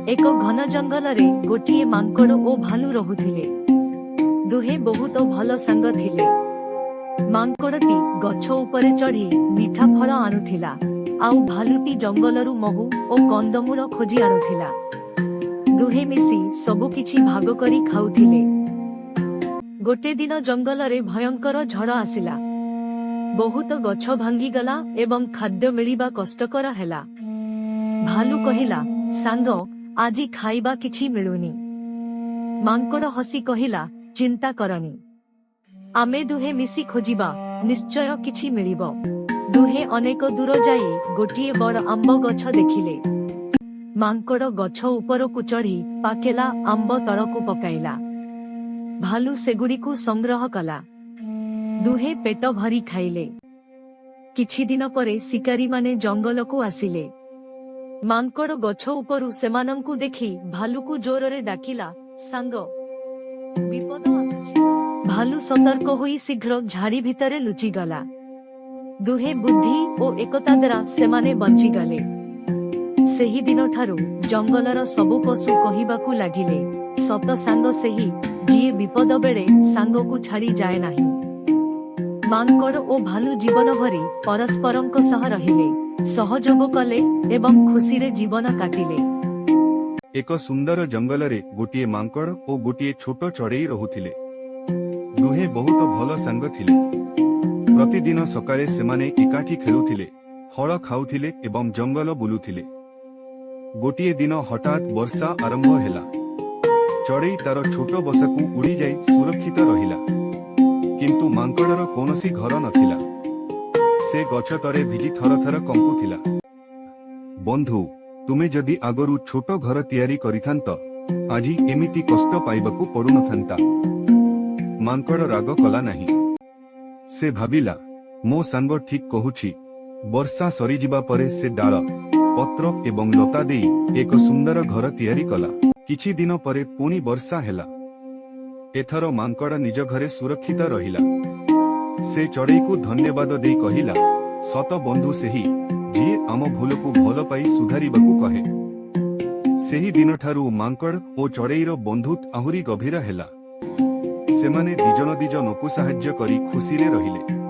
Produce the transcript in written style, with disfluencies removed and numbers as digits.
ଏକ ଘନ ଜଙ୍ଗଲରେ ଗୋଟିଏ ମାଙ୍କଡ଼ ଓ ଭାଲୁ ରହୁଥିଲେ। ଦୁହେଁ ବହୁତ ଭଲ ସାଙ୍ଗ ଥିଲେ। ମାଙ୍କଡ଼ଟି ଗଛ ଉପରେ ଚଢ଼ି ମିଠା ଫଳ ଆଣୁଥିଲା, ଆଉ ଭାଲୁଟି ଜଙ୍ଗଲରୁ ମହୁ ଓ କନ୍ଦମୂଳ ଖୋଜି ଆଣୁଥିଲା। ଦୁହେଁ ମିଶି ସବୁ କିଛି ଭାଗ କରି ଖାଉଥିଲେ। ଗୋଟେ ଦିନ ଜଙ୍ଗଲରେ ଭୟଙ୍କର ଝଡ଼ ଆସିଲା। ବହୁତ ଗଛ ଭାଙ୍ଗିଗଲା ଏବଂ ଖାଦ୍ୟ ମିଳିବା କଷ୍ଟକର ହେଲା। ଭାଲୁ କହିଲା, "ସାଙ୍ଗ, ଆଜି ଖାଇବା କିଛି ମିଳୁନି।" ମାଙ୍କଡ଼ ହସି କହିଲା, "ଚିନ୍ତା କରନି। ଆମେ ଦୁହେଁ ମିଶି ଖୋଜିବା, ନିଶ୍ଚୟ କିଛି ମିଳିବ।" ଦୁହେଁ ଅନେକ ଦୂର ଯାଇ ଗୋଟିଏ ବଡ଼ ଆମ୍ବ ଗଛ ଦେଖିଲେ। ମାଙ୍କଡ଼ ଗଛ ଉପରକୁ ଚଢ଼ି ପାକେଲା ଆମ୍ବ ତଳକୁ ପକାଇଲା। ଭାଲୁ ସେଗୁଡ଼ିକୁ ସଂଗ୍ରହ କଲା। ଦୁହେଁ ପେଟ ଭରି ଖାଇଲେ। କିଛି ଦିନ ପରେ ଶିକାରୀମାନେ ଜଙ୍ଗଲକୁ ଆସିଲେ। ମାଙ୍କଡ଼ ଗଛ ଉପରୁ ସେମାନଙ୍କୁ ଦେଖି ଭାଲୁକୁ ଜୋରରେ ଡାକିଲା, "ସାଙ୍ଗ, ବିପଦ ଆସୁଛି।" ଭାଲୁ ସତର୍କ ହୋଇ ଶୀଘ୍ର ଝାଡ଼ି ଭିତରେ ଲୁଚିଗଲା। ଦୁହେଁ ବୁଦ୍ଧି ଓ ଏକତା ଦ୍ୱାରା ସେମାନେ ବଞ୍ଚିଗଲେ। ସେହି ଦିନଠାରୁ ଜଙ୍ଗଲର ସବୁ ପଶୁ କହିବାକୁ ଲାଗିଲେ, ସତ ସାଙ୍ଗ ସେହି, ଯିଏ ବିପଦ ବେଳେ ସାଙ୍ଗକୁ ଛାଡ଼ି ଯାଏ ନାହିଁ। ମାଙ୍କଡ଼ ଓ ଭାଲୁ ଜୀବନ ଭରି ପରସ୍ପରଙ୍କ ସହ ରହିଲେ, ସହଯୋଗ କଲେ ଏବଂ ଖୁସିରେ ଜୀବନ କାଟିଲେ। ଏକ ସୁନ୍ଦର ଜଙ୍ଗଲରେ ଗୋଟିଏ ମାଙ୍କଡ଼ ଓ ଗୋଟିଏ ଛୋଟ ଚଢ଼େଇ ରହୁଥିଲେ। ଦୁହେଁ ବହୁତ ଭଲ ସାଙ୍ଗ ଥିଲେ। ପ୍ରତିଦିନ ସକାଳେ ସେମାନେ ଏକାଠି ଖେଳୁଥିଲେ, ଫଳ ଖାଉଥିଲେ ଏବଂ ଜଙ୍ଗଲ ବୁଲୁଥିଲେ। ଗୋଟିଏ ଦିନ ହଠାତ୍ ବର୍ଷା ଆରମ୍ଭ ହେଲା। ଚଢ଼େଇ ତାର ଛୋଟ ବସାକୁ ଉଡ଼ିଯାଇ ସୁରକ୍ଷିତ ରହିଲା। କିନ୍ତୁ ମାଙ୍କଡ଼ର କୌଣସି ଘର ନଥିଲା। ସେ ଗଛ ତଳେ ଭିଜି ଥର ଥର କମ୍ପୁଥିଲା। "ବନ୍ଧୁ, ତୁମେ ଯଦି ଆଗରୁ ଛୋଟ ଘର ତିଆରି କରିଥାନ୍ତ, ଆଜି ଏମିତି କଷ୍ଟ ପାଇବାକୁ ପଡୁନଥାନ୍ତା।" ମାଙ୍କଡ଼ ରାଗ କଲା ନାହିଁ। ସେ ଭାବିଲା, ମୋ ସାଙ୍ଗ ଠିକ୍ କହୁଛି। ବର୍ଷା ସରିଯିବା ପରେ ସେ ଡାଳ, ପତ୍ର ଏବଂ ଲତା ଦେଇ ଏକ ସୁନ୍ଦର ଘର ତିଆରି କଲା। କିଛି ଦିନ ପରେ ପୁଣି ବର୍ଷା ହେଲା। ଏଥର ମାଙ୍କଡ଼ ନିଜ ଘରେ ସୁରକ୍ଷିତ ରହିଲା। ସେ ଚଢ଼େଇକୁ ଧନ୍ୟବାଦ ଦେଇ କହିଲା, ସତ ବନ୍ଧୁ ସେହି, ଯିଏ ଆମ ଭୁଲକୁ ଭଲ ପାଇ ସୁଧାରିବାକୁ କହେ। ସେହି ଦିନଠାରୁ ମାଙ୍କଡ଼ ଓ ଚଢ଼େଇର ବନ୍ଧୁତ୍ୱ ଆହୁରି ଗଭୀର ହେଲା। ସେମାନେ ଦିଜଣ ଦିଜଣକୁ ସାହାଯ୍ୟ କରି ଖୁସିରେ ରହିଲେ।